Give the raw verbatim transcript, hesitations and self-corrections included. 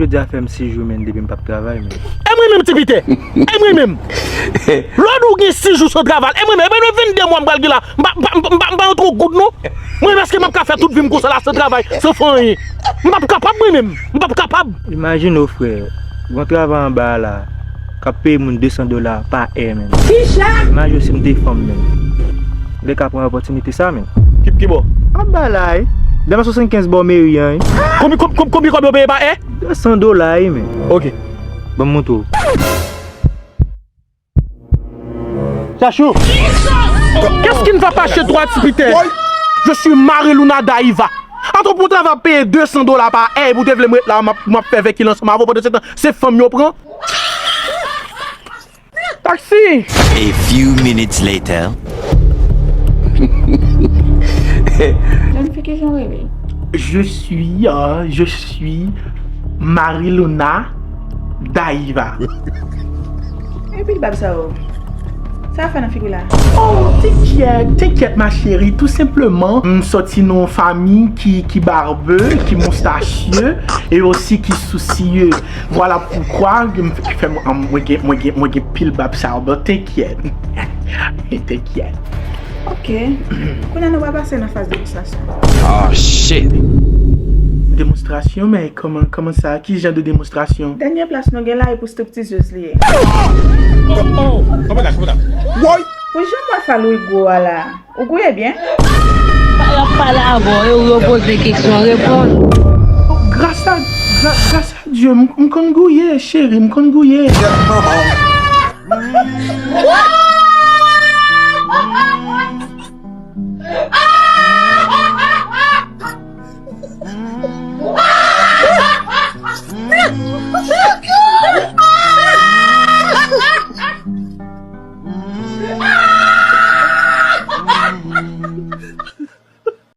Jodi a fè m sis jou, men, depi m p ap travay, men. E mwen menm, Ti Pitè? E mwen menm? Lòd ou gen sis jou san travay. E mwen menm? E mwen menm, venndè mwa m pral gen la. M pa, m pa, m pa, m pa, m pa antre yon goud, non. Mwen menm, èske m ap ka fè tout vi m konsa la, san travay, san fè anyen? M p ap kapab, mwen menm. M p ap kapab. Imajine w, frè, gon travay anba a la, k ap peye moun de san dola pa è, men. Ki jan? Imajine w si m te fanm, men. M te ka pran opòtinite sa, men. Ki, ki bò? Anba la, wi. Dèyè swasannkenz bò meri an, wi. Konbyen, konbyen, konbyen kòb yo peye pa è? De san dola, wi, men. Ok. Ban m montre w. Chachou. Qu'est-ce qui ne va pas chez toi, Ti Pitè? Je suis Marie Luna Daiva. Antre pou travay peye de san dola pa è, epi w te vle m ret la, m ap, m ap fè vèkil ansanm avè w pandan se tan, se fanm yo pran. Taxi! A few minutes later. Jèn fi, kijan w rele? Je suis, euh, je suis Marie Luna Daiva. Epi bab sa yo? Sa w fè nan figi w la? Oh, t'inquiète, t'inquiète, ma chérie. Tout simplement, m sòti nan yon fanmi ki, ki barbe, ki moustache, e osi ki sousye. Vwala poukwa m fè, fè, mwen, mwen gen, mwen gen, mwen gen pil bab sa yo. Bon, t'inquiète. T'inquiète. Ok. Kounye a nou va pase nan faz demonstrasyon. Oh, shit! Demonstrasyon? Men kòman, kòman sa? Ki jan de demonstrasyon? Dènye plas nou gen la e pou striptizeuse li ye. Oh, oh, kòman sa, kòman sa? Woy! Pou jan mwa sa Louis gwo a la, ou gouye byen? L ap pale avè w, e ou yo poze kesyon, reponn. Oh, gras a, gra-, gras a Dye, m, m konn gouye, cheri, m konn gouye.